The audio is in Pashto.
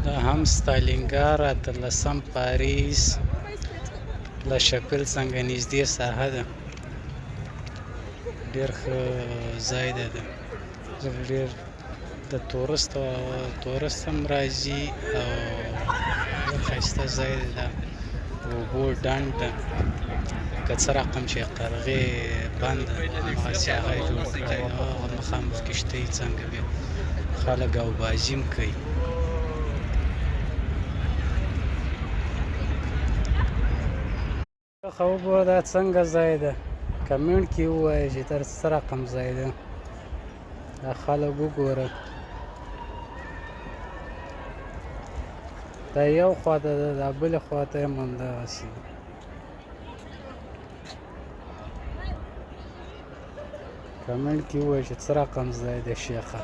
دا هم ستالینګار، 18 پاریس له شپل څنګه نږدې ساحه ده. ډېر ښه ځای دی ده. ډېر د تورست هم راځي او ډېر ښایسته ځای دی ده. اوبو ډنډ ده، که څه رقم چې قرغې بند ده هماغسې هغه یې جوړ کړی. هغه مخامخ کښتۍ څنګه بیا خلک او بازي هم کوي. ښه وګوره دا څنګه ځای ده، کمنټ کې ووایه چې تر څه رقم ځای ده. دا خلک وګوره، دا یو خواته ده، دا بلې خواته هم همدغسې ده. کمنټ کې ووایه چې څه رقم ځای دی شیخه.